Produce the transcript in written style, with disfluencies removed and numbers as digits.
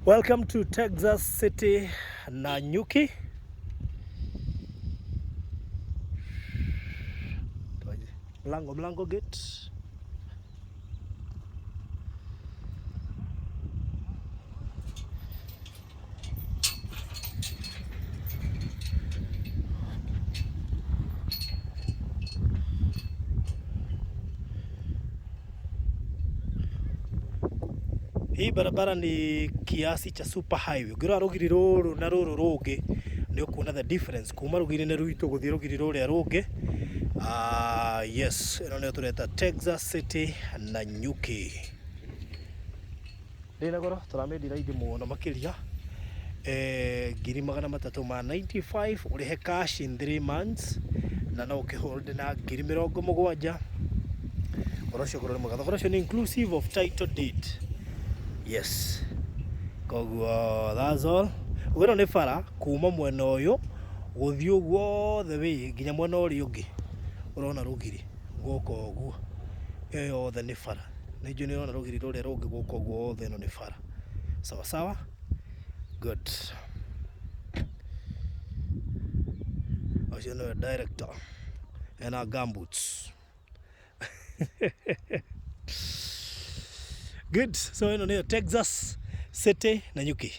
Welcome to Texas City Nanyuki. Mlango mlango gate. Hii barabara ni kiasi cha super highway. Ũngĩrora rũgiri rũrũ na rũrũ rũngĩ nĩ ũkuona the difference kuma rũgiri-inĩ rwitũ gũthiĩ rũgiri rũrĩa rũngĩ. Ah, yes, ĩno nĩyo tũreta Texas City Nanyuki. Ndĩna goro tũramĩendia raithi mũno makĩria eh, 395,000 ũrĩhe cash in 3 months na no ũkĩhold na 70,000. Ũhoro ũcio ũkorwo nĩ mwega. Thogora ũcio nĩ inclusive of title deed. Yes, koguo that's all. Ũguo ĩno nĩ bara kuma mwena ũyũ gũthiĩ ũguo the way nginya mwena ũrĩa ũngĩ ũrona rũgiri gũka ũguo, ĩyo yothe nĩ bara. Nĩ njũĩ nĩ ũrona rũgiri rũrĩa rũngĩ gũka ũguo wothe ĩno nĩ bara. Sawa sawa, good. Ũcio nĩwe director ena gumboots. Good. So ĩno nĩyo Texas City Nanyuki.